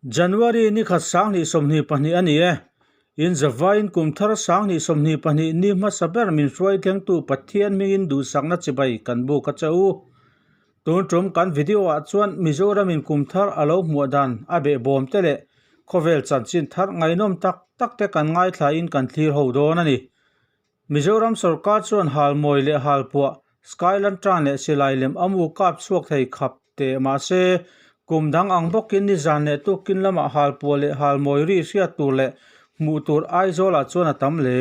January ni khat 2022 a ni e. In zavaiin kum thar 2022 ni hmasa ber min hruai thlengtu Pathian hmingin duhsakna chibai kan buk a che u. Tun tum kan video ah chuan Mizoramin kum thar a lo hmuah dan a behbawm te leh khawvel chanchin thar ngaihnawm tak tak te kan ngaithlain kan thlir ho dawn a ni. Mizoram sorkar chuan halmawi leh halpuah, sky lantern leh silai lem a mu kap chhuak thei khap teh mahse, kum dang ang bawkin nizan leh tukin lamah halpuah leh halmawi ri hriat tur leh hmuh tur Aizawlah chuan a tam hle.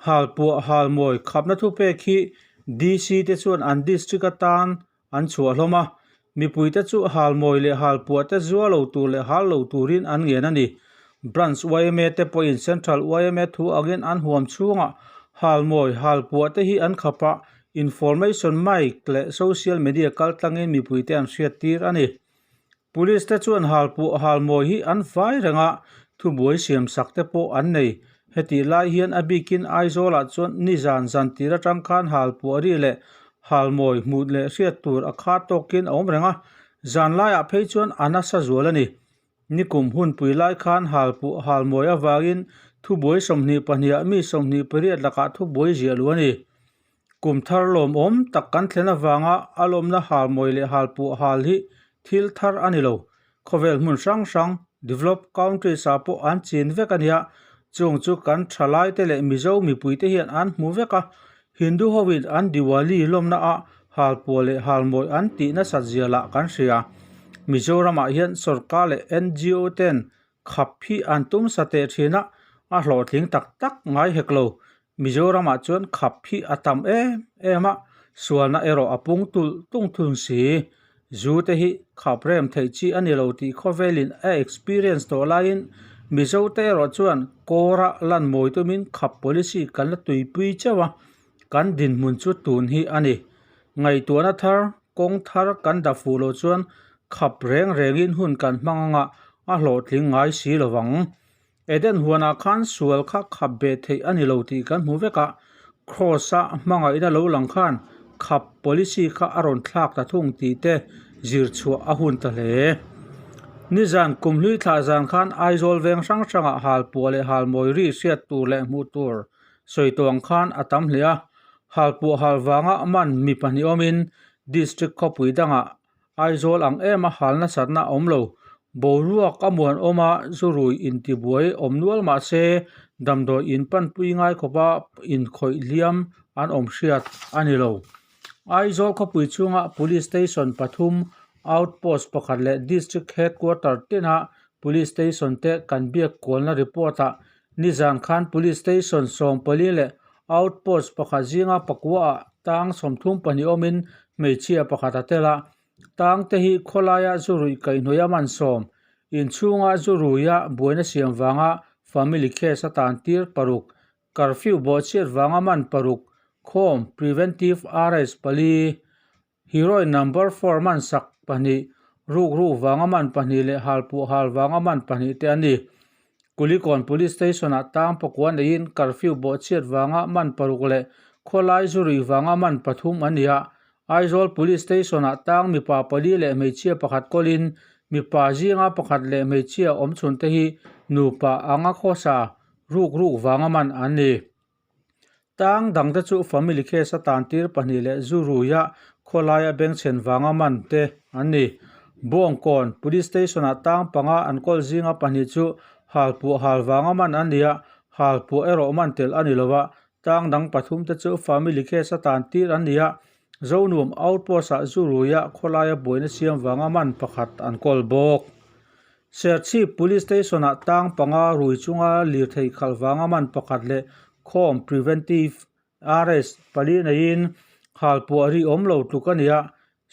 Halpuah, halmawi khapna thupek hi DC te chuan an district atan an chhuah hlawm a, mipuite chu halmawi leh halpuah te zua lo tur leh hal lo turin an ngen a ni. Branch yma te pawhin Central yma thu angin an huam chhungah halmawi, halpuah te hi an khap a, information mic leh social media kaltlangin mipuite an hriattir a ni. Police te chuan halpuah halmawi hi an fai reng a, thubuai siamsak te pawh an nei. Hetih lai hian a bikin Aizawlah chuan nizan zan tir atang khan halpuah ri leh halmawi hmuh leh hriat tur a kha tawkin a awm reng a, zan laiah phei chuan a nasa zual a ni. Nikum hunpui lai khan halpuah halmawi avangin thubuai 22 ah mi 28 lakah thubuai ziah luh a ni. Kum thar lawmawm tak kan thlen avanga a lawmna halmawi leh halpuah hal hi thil thar a ni lo. Khawvel hmun hrang hrang, developed countries ah pawh an chin vek a nia. Chung chu kan thalaite leh Mizo mipuite hian an hmu vek a. Hindu hoin an Diwali lawmna ah halpuah leh halmawi an tih nasat zia lah kan hria. Mizoramah hian sorkar leh NGO ten khap hi an tum sa teh thin a, a hlawhtling tak tak ngai hek lo. Mizoramah chuan khap hi a tam em em a, sualna erawh a pung tulh tung thung si. Zu te hi khap rem theih chi a ni lo tih khawvelin a experience tawh laiin Mizo te erawh chuan kawra lan mawi tumin khap policy kan la tuipui chauh a, kan dinhmun chu tun hi a ni. Ngaihtuahna thar, kawng thar kan dah fuh loh chuan khap reng rengin hun kan hmang anga a hlawhtling ngai si lovang. Eden huanah khan sual kha khap ve theih a ni lo tih kan hmu vek a, Kraws-a hmangaihna lo lang khan khap policy kha a rawn thlak ta thung tih te zir chhuah a hun ta hle. Nizan kum hlui thlah zan khan Aizawl veng hrang hrangah halpuah leh halmawi ri hriat tur leh hmuh tur sawi tawh ang khan a tam hle a, halpuah hal vanga man mi pahnih awmin District khawpui dangah Aizawl ang em a hal nasatna a awm lo. Boruak a muan awm a, zurui intibuai awm nual mah se damdawi in panpui ngai khawpa inkhawih hliam an awm hriat a ni lo. Aizawl khawpui chhunga Police Station pathum, Outpost pakhat leh District Headquarter tina Police Station te kan biak kualna report ah nizan khan Police Station 14 leh Outpost pakhat zinga pakua ah tang 32 awmin hmeichhia pakhat a tel a, tang te hi khawlaia zu ruih kaihhnawih a man sawm, inchhunga zu ruia buaina siam vanga family case a tan tir paruk, curfew bawhchhiat vanga man paruk, khawm preventive arrest pali, heroin number four man sak pahnih, rukru vanga man pahnih leh halpuah hal vanga man pahnih te a ni. Kulikawn Police Station ah tang pakua neiin curfew bawhchhiat vanga man paruk leh khawlai zurui vanga man pathum a ni a. Aizawl Police Station ah tang mipa pali leh hmeichhia pakhat kawlin mipa zinga pakhat leh hmeichhia awmchhun te hi nupa anga khawsa ruk ruk vanga man an ni. Tang dangte chu family case a tantir pahnih leh zu ruia khawlaia bengchhen vanga man te an ni. Bawngkawn Police Station ah tang panga an kawl zinga pahnih chu halpuah hal vanga man an ni a, halpuah erawh man tel a ni lo a, tang dang pathum te chu family case a tantir an ni a, Zonuam Outpost ah zu ruia khawlaia buaina siam vanga man pakhat an kawl bawk. Serchhip Police Station ah tang panga rui chunga lirthei khalh vanga man pakhat leh khawm preventive arrest pali neiin khalpuah ri awm lo tluk a ni a.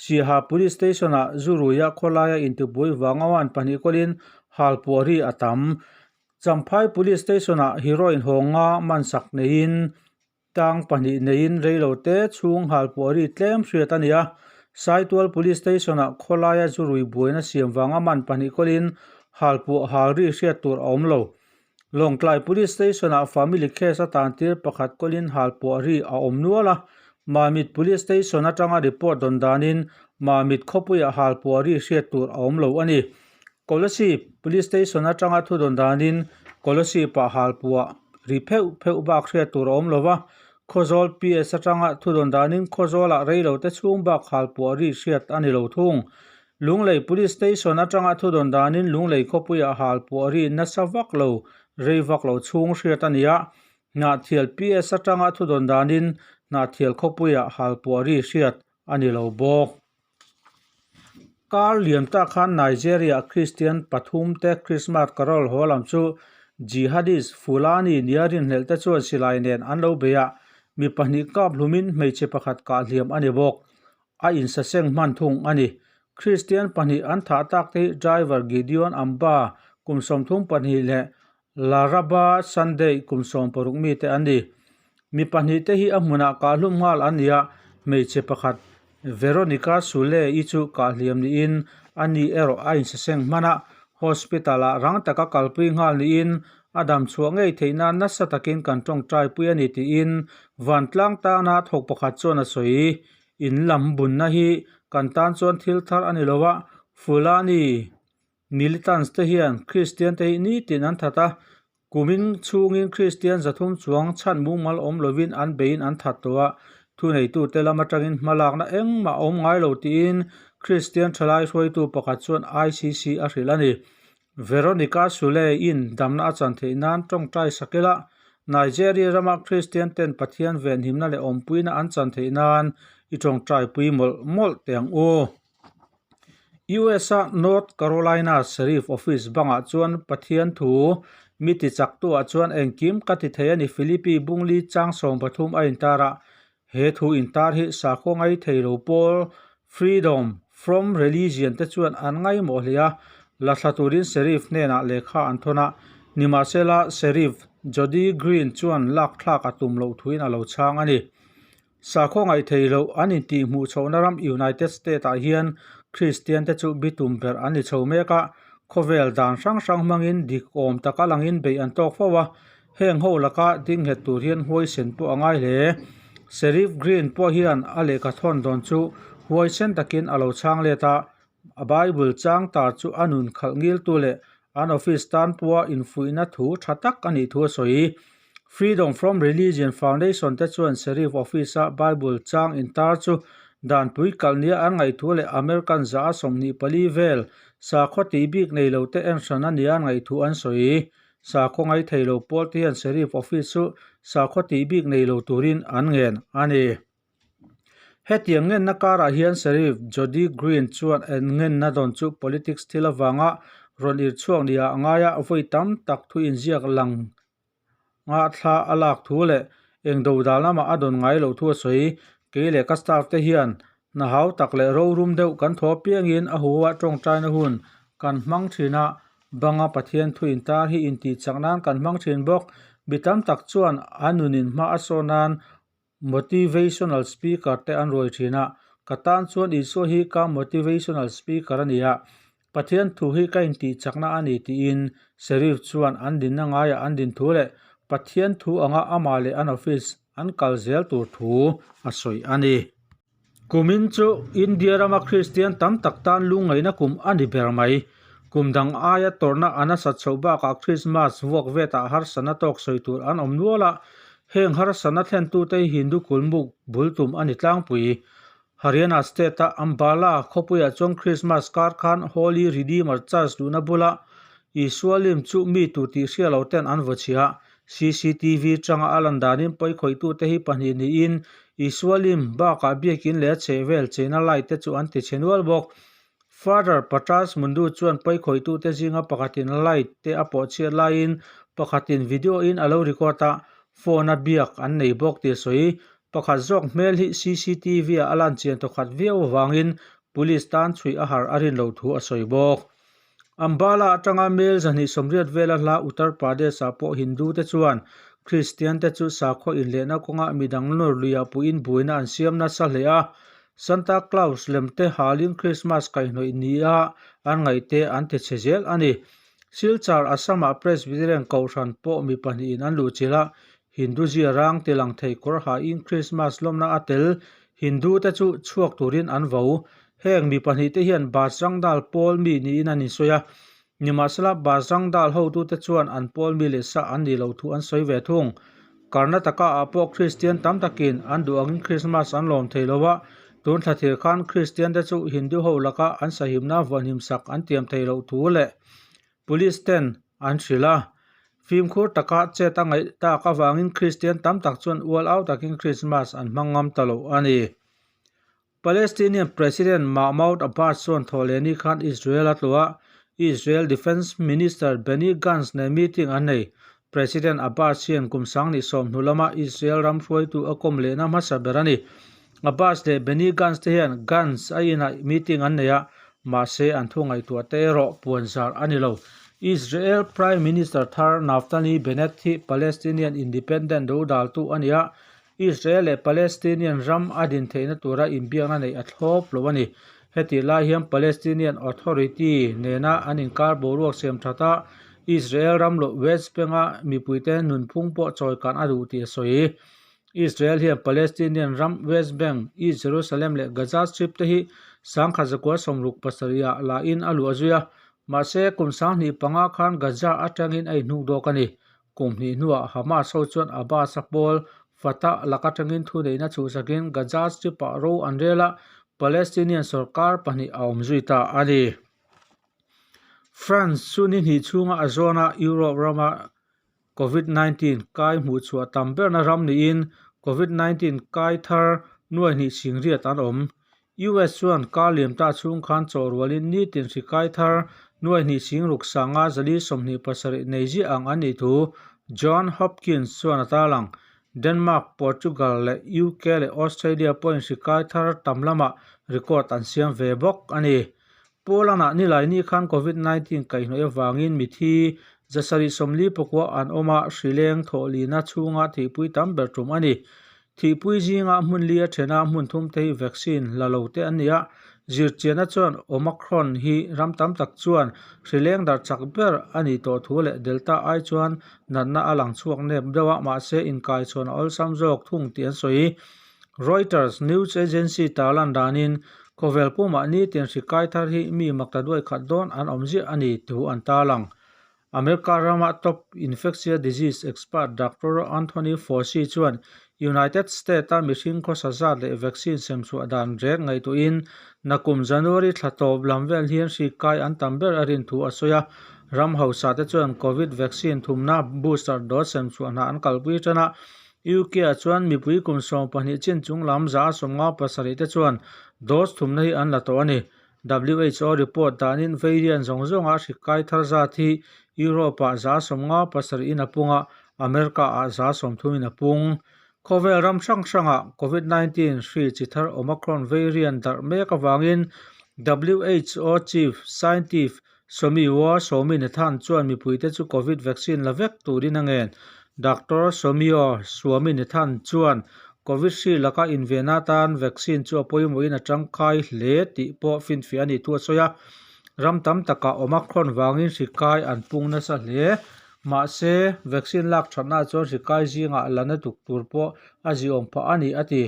Siaha Police Station ah zu ruia khawlaia intibui vanga man pahnih kawlin halpuah ri a tam. Champhai Police Station ah heroin hawnga man sak neiin Tang pahnih neiin reilote chhung halpuah ri tlem hriat a ni a, Saitual Police Station-ah khawlaia zu rui buaina siam vanga man pahnih kawlin halpuah hal ri hriat tur a awm lo. Lawngtlai Police Station-ah family case a tantir pakhat kawlin halpuah ri a awm nual a, Mamit Police Station atanga report dawn danin Mamit khawpuiah halpuah ri hriat tur a awm lo a ni. Kolasib Police Station atanga thudawn danin Kolasib-ah halpuah ri pheuh pheuh bak hriat tur a awm lo va, Khawzawl PS atanga thudawn danin Khawzawlah reilote chhung bak halpuah ri hriat a ni lo thung. Lunglei Police Station atanga thudawn danin Lunglei khawpuiah halpuah ri nasa vak lo rei vak lo chhung hriat a ni a, Hnahthial PS atanga thudawn danin Hnahthial khawpuiah halpuah ri hriat a ni lo bawk. Kar lian tak khan Nigeria Kristian pathum te Krismas carol haw lam chu Jihadist Fulani nia rinhlelh te chuan silai nen an lo bei a, mi pahnih kap hlumin hmeichhe pakhat kah hliam a ni bawk. A insaseng hman thung a ni. Kristian pahnih an thah tak te hi driver Gideon Amba kum 32 leh Laraba Sunday kum 60 mi te an ni. Mi pahnih te hi a hmunah kahhlum nghal an ni a, hmeichhe pakhat Veronica Sule-i chu kahhliam niin a ni erawh a insaseng hman a, hospital-ah rang taka kalpui nghal niin a dam chhuah ngei theih nan nasa takin kan tawngtai pui a ni tiin vantlang tana thawk pakhat chuan a sawi. In lam bunna hi kan tan chuan thil thar a ni lo a, Fulani Militants te hian Kristian te hi nitin an that a, kumin chhungin Kristian 300 chuang chhan mumal awm lovin an beiin an that tawh a, thuneitute lam atangin hmalakna engmah a awm ngai lo tiin Kristian thalai hruaitu pakhat chuan ICC a hrilh a ni. Veronica Sule-in damna a chan theih nan tawngtai sak ila, Nigeria rama Kristian ten Pathian venhimna leh awmpuina an chan theih nan i tawngtaipui mawlh mawlh teh ang u. US-a North Carolina Sheriff Office bangah chuan Pathian thu mi ti chaktuah chuan engkim ka ti thei a ni Philippi Bungli chang 13 a intar a, he thu intar hi sakhaw ngai thei lo pawl Freedom From Religion te chuan an ngaimawh hle a, la thla turin Sheriff hnenah lehkha an thawn a, nimahsela Sheriff Jody Greene chuan lak thlak a tum loh thuin a lo chhang a ni. Sakhaw ngaih thei loh an intih hmuh chhohna ram United States ah hian Kristian te chu bitum ber an ni chho mek a, khawvel dan hrang hrang hmangin dik awm taka langin beih an tawk fo a, heng ho laka ding nghet tur hian huaisen pawh a ngai hle. Sheriff Green pawh hian a lehkha thawn dawn chu huaisen takin a lo chhang let a, a Bible chang tar chu a nun khalh ngiltu leh an office tan pawha infuihna thu tha tak a nih thu a sawi. Freedom From Religion Foundation te chuan Sheriff Office-a Bible chang intar chu danpui kalh nia an ngaih thu leh American za a 24 vel sakhaw tih bik nei lo te en hran a nia an ngaih thu an sawi. Sakhaw ngai thei lo pawl te hian Sheriff Office chu sakhaw tih bik nei lo turin an ngen a ni. Hetiang ngenna karah hian Sheriff Jody Greene chuan en ngenna dawn chu politics thil avanga rawn ir chhuak nia a ngai a, vawi tam tak thu inziak lang ngahthla a lak thu leh eng dodal lamah a dawn ngai loh thu a sawi. Kei leh ka staff te hian hna hau tak leh rorum deuh kan thaw apiangin a huhua tawngtaina hun kan hmang thin a, banga Pathian thu intar hi intihchak nan kan hmang thin bawk. Mi tam tak chuan a nunin hma a sawn nan Motivational speaker te an ruai thin a, ka tan chuan Isua hi ka motivational speaker a ni a, Pathian thu hi ka intih chakna a ni tiin Sheriff chuan an dinna ngaiah an din thu leh Pathian thu anga amah leh an office an kal zel tur thu a sawi a ni. Kumin chu India rama Kristian tam tak tan lungngaihna kum a ni ber mai. Kum dang aia tawrhna a nasat chhoh bakah Krismas vuak vetah harsatna tawk sawi tur an awm nual a, heng harsatna thlentute hi Hindu kulmuk bul tum a ni tlangpui. Haryana state-a Ambala khawpuiah chuan Krismas kar khan Holy Redeemer Church luhna bula Isua lim chu mi tur tih hria lo ten an vaw chhia. CCTV tanga a lan danin pawikhawitute hi pahnih niin Isua lim bakah biakin leh a chhehvel cheina light te chu an ti chhe nual bawk. Father Patras Mundu chuan pawikhawitute zinga pakhatin light te a pawh chhiat laiin pakhatin video in a lo record a, phone a biak an nei bawk tih a sawi. Pakhat zawk hmel hi CCTV ah a lan chian tawkhat viau avangin police tan chhui a har a rin loh thu a sawi bawk. Ambala atanga mel 280 vela hla Uttar Pradesh-ah pawh Hindu te chuan Kristian te chu sakhaw inlehna kawngah midang nawr luiah puiin buaina an siam nasa hle a. Santa Claus lem te halin Christmas kaihhnawih nia an ngaihte an ti chhe zel a ni. Silchar Assam-ah Presbyterian Kohhran pawh mi pahnihin an luhchilh a, Hindu zia rang ti lang thei kawr hain Christmas lawmna a tel Hindu te chu chhuak turin an vo. Heng mi pahnih te hian Bajrang Dal pawl mi niin an insawi a. Nimahsela, Bajrang Dal hotute chuan an pawl mi leh sa an nih loh thu an sawi ve thung. Karnataka-ah pawh Kristian tam takin an duh angin Krismas an lawm thei lo a, tun thla thir khan Kristiante chu Hindu ho laka an sahimna vuanhim sak an tiam thei loh thu leh Police ten an hrilh a. Fimkhur taka chet a ngaih tak avangin Kristian tam tak chuan ual au takin Krismas an hmang ngam ta lo a ni. Palestinian President Mahmoud Abbas chuan thawhlehni khan Israel a tluh a, Israel Defence Minister Benny Gantz nen meeting an nei. President Abbas hian kum sanghnih sawmhnu lama Israel ram hruaitu a kawm lehna hmasa ber a ni. Abbas leh Benny Gantz te hian Gantz a inah meeting an nei a, mahse an thu ngaihtuah te erawh puanzar a ni lo. Israel Prime Minister thar Naftali Bennett hi Palestinian independent dodaltu a ni a, Israel leh Palestinian ram a din theihna tura inbiakna neih a thlawp lo a ni. Hetih lai hian Palestinian Authority nena an inkar boruak siam that a, Israel ram loh West Bank-a mipuite nunphung pawh chawikan a duh tih a sawi. Israel hian Palestinian ram West Bank, East Jerusalem leh Gaza Strip te hi sangkhat zakua 67 ah lahin a luah zui a, mahse kum 2005 khan Gaza atangin a inhnuk dawk a ni. Kum hnih hnuah Hamas ho chuan Abbas-a pawl Fatah lak atangin thuneihna chhuhsakin Gaza Strip-ah ro an rel a, Palestinian sorkar pahnih a awm zui ta a ni. France chu ni hnih chhunga a zawn a, Europe rama Covid 19 kai hmuhchhuah tam berna ram niin Covid 19 kai thar nuai hnih singriat an awm. US chuan kar liam ta chhung khan chaw rualin nitin hri kai thar nuai hnih singruk sanga zali 27 nei ziah ang an nih thu John Hopkins chuan a tarlang. Denmark, Portugal leh UK leh Australia pawhin hri kai thar tam lamah record an siam ve bawk a ni. Poland-ah nilai ni khan Covid 19 kaihhnawih avangin mithi 749 an awm a, hri leng thawhlina chhunga thihpui tam ber tum a ni. Thihpui zingah hmun li a then a, hmun thum te hi vaccine la lo te an ni a. Zirchianna chuan Omicron hi ram tam tak chuan hri leng darh chak ber a nih tawh thu leh Delta ai chuan natna a lang chhuak nep deuh a, mahse inkaichhawn a awlsam zawk thung tih an sawi. Reuters news agency tarlan danin khawvel pumah nitin hri kai thar hi mi makta duai khat dawn an awm ziah a ni thu an tarlang. America rama top infectious disease expert Doctor Anthony Fauci chuan United States-a mihring khawsa zat leh vaccine semchhuah dan rek ngaihtuahin nakum January thla tawp lam vel hian hri kai an tam ber a rin thu a sawi a. Ram hausa te chuan Covid vaccine thumna booster dose semchhuah hna an kalpui tan a, UK-ah chuan mipui kum 12 chin chung lam 57 te chuan dose thumna hi an la tawh a ni. WHO report danin variant zawng zawnga hri kai thar zat hi Europe-ah 57 in a pung a, America-ah 30 in a pung. Khawvel ram hrang hrangah Covid 19 hri chi thar Omicron variant darh mek avangin WHO Chief Scientist Soumya Swaminathan chuan mipuite chu Covid vaccine la vek turin a ngen. Doctor Soumya Swaminathan chuan Covid hri laka inven atan vaccine chu a pawimawhin a tangkai hle tih pawh finfiah a nih thu a sawi a. Ram tam takah Omicron vangin hri kai an pung nasa hle. Mahse, vaccine lak thatna chuan hri kai zingah la na tuk tur pawh a ziawm phah a ni, a ti.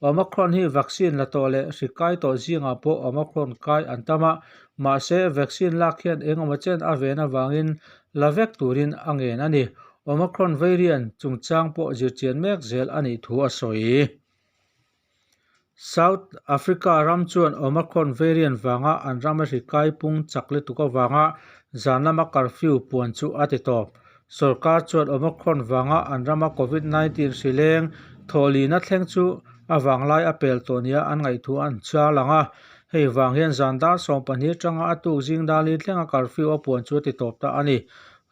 Omicron hi vaccine la tawh leh hri kai tawh zingah pawh Omicron kai an tam a, mahse vaccine lak hian eng emaw chen a ven avangin la vek turin a ngen a ni. Omicron variant chungchang pawh zirchian mek zel a nih thu a sawi. South Africa ram chuan Omicron variant vanga an rama hri kai pung chak lutuk avanga zan lama curfew puan chu a ti tawp. Sorkar chuan Omicron vanga an rama Covid 19 hri leng thawhlihna thleng chu a vanglai a pel tawh nia an ngaihthu an chhiar lang a. Hei vang hian zan dar 12 atanga a tuk zing dar li thlenga curfew a puan chu a ti tawp ta a ni.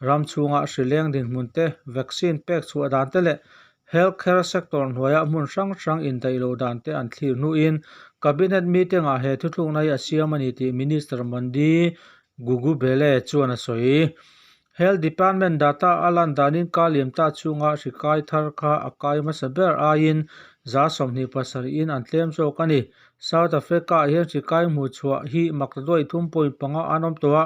Ram chhunga hri leng dinhmun te, vaccine pek chhuah dan te leh Health care sector hnuaia hmun hrang hrang indaih loh dan te an thlir hnuin Cabinet meeting-ah he thuthlukna hi a siam a ni tih Minister Mondi Gugubele chuan a sawi. Health Department data a lan danin ka liam ta chhunga hri kai thar kha a kai hmasa ber aiin 27 in an tlem zawk a ni. South Africa-ah hian hri kai hmuh chhuah hi maktaduai 3.5 an awm tawh a,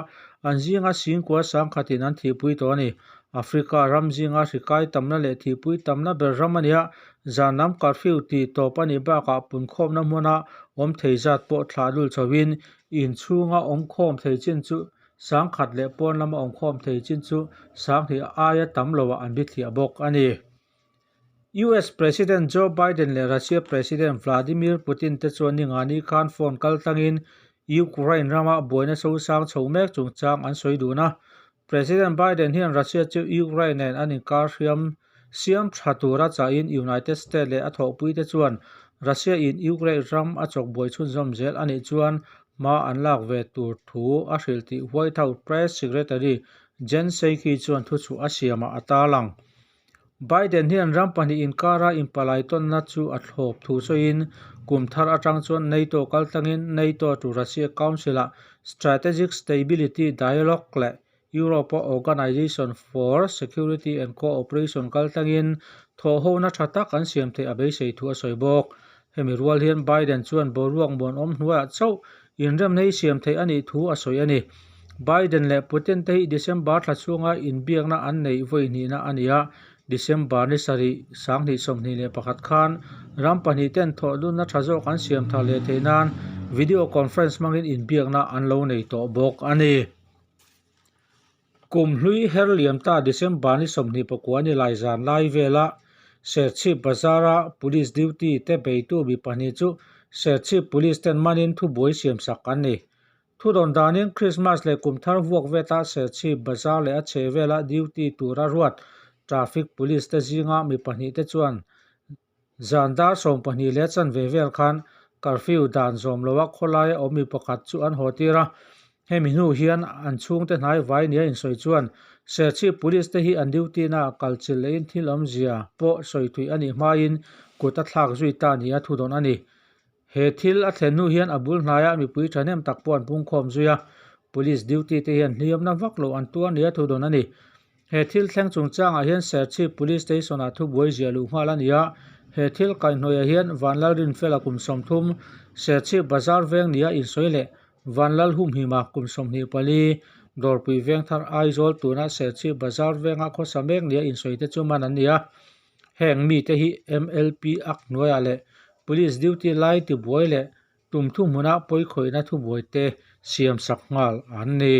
an zinga singkua sangkhatin an thihpui tawh a ni. Africa ram zinga hri kai tamna leh thihpui tamna ber ram a ni a, zan lam curfew tih tawp a nih bakah punkhawmna hmuna awm thei zat pawh thlah lul chhoin inchhunga awmkhawm thei chin chu. 10,000 leh pawn lama awmkhawm thei chin chu 2000 aia tam loah an bithliah bawk a ni. US President Joe Biden leh Russia President Vladimir Putin te chuan ningani khan phone kal tlangin Ukraine rama buaina sosang chho mek chungchang an sawi dun a. President Biden hian Russia chu Ukraine nen an inkar hriam siam tha tura chahin United States leh a thawhpuite chuan Russia in Ukraine ram a chawk buai chhunzawm zel a nih chuan hma an lak ve tur thu a hrilh tih White House Press Secretary Jen Psaki chuan thuchhuah a siamah a tarlang. Biden hian ram pahnih inkara inpalai tawnna chu a thlawp thu sawiin, kum thar atang chuan NATO kal tlangin NATO to Russia Council-ah Strategic Stability Dialogue leh Europe-a Organization for Security and Co-operation kal tlangin thawhhona tha tak an siam theih a beisei thu a sawi bawk. Hemi rual hian Biden chuan boruak muanawm hnuaiah chauh inremna hi siam theih a nih thu a sawi a ni. Biden leh Putin te hi December thla chhunga inbiakna an neih vawi hnihna a ni a, December ni sarih 2021 khan ram pahnih ten thawhdunna tha zawk an siam thar leh theih nan video conference hmangin inbiakna an lo nei tawh bawk a ni. Kum hlui her liam ta December ni 29 ni lai zan lai vela Serchhip Bazar-a Police duty te beitu mi pahnih chu Serchhip Police ten manin thubuai siamsak an ni. Thudawn danin Christmas leh kum thar vuak veta Serchhip Bazar leh a chhehvela duty tura ruat Traffic Police te zinga mi pahnih te chuan Zan dar 12 leh chanve vel khan curfew dan zawm loa khawlaia awm mi pakhat chu an haw tir a. Hemi hnu hian an chhungte hnai vai nia insawi chuan Serchhip Police te hi an duty naah kal chilh lehin thil awmzia pawh sawi thui a nih hmain kut a thlak zui ta nia thu dawn a ni. He thil a thlen hnu hian a bul hnaiah mipui thahnem tak pawh an pungkhawm zui a, Police duty te hian hliamna vak lo an tuar nia thu dawn a ni. He thil thleng chungchangah hian Serchhip Police Station-ah thubuai ziah luh nghal a ni a, he thil kaihhnawihah hian Vanlalrinfela kum 30, Serchhip Bazar veng nia insawi leh Vanlalhumhima kum 24, Dawrpui Vengthar Aizawl tuna Serchhip Bazar venga khawsa mek nia insawi te chu man an ni a. Heng mite hi MLP Act hnuaiah leh Police duty lai tibuai leh tum thuhmuna pawikhawihna thubuai te siamsak nghal an ni.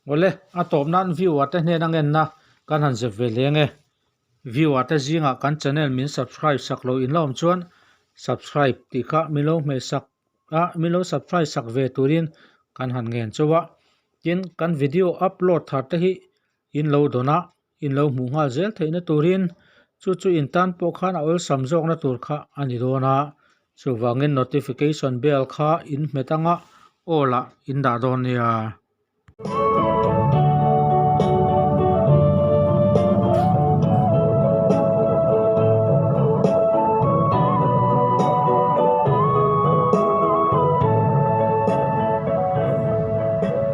Awle, a tawp nan viewer te hnen a ngenna kan han zep ve leng e. Viewer te zingah kan channel min subscribe sak lo in la awm chuan subscribe tih kha min lo hmeh sak a, min lo subscribe sak ve turin kan han ngen chauh a. Tin, kan video upload thar te hi in lo dawn a, in lo hmuh nghal zel theihna turin chu chu in tan pawh khan a awlsam zawkna tur kha a ni dawn a, chuvangin notification bell kha in hmet anga all ah in dah dawn nia.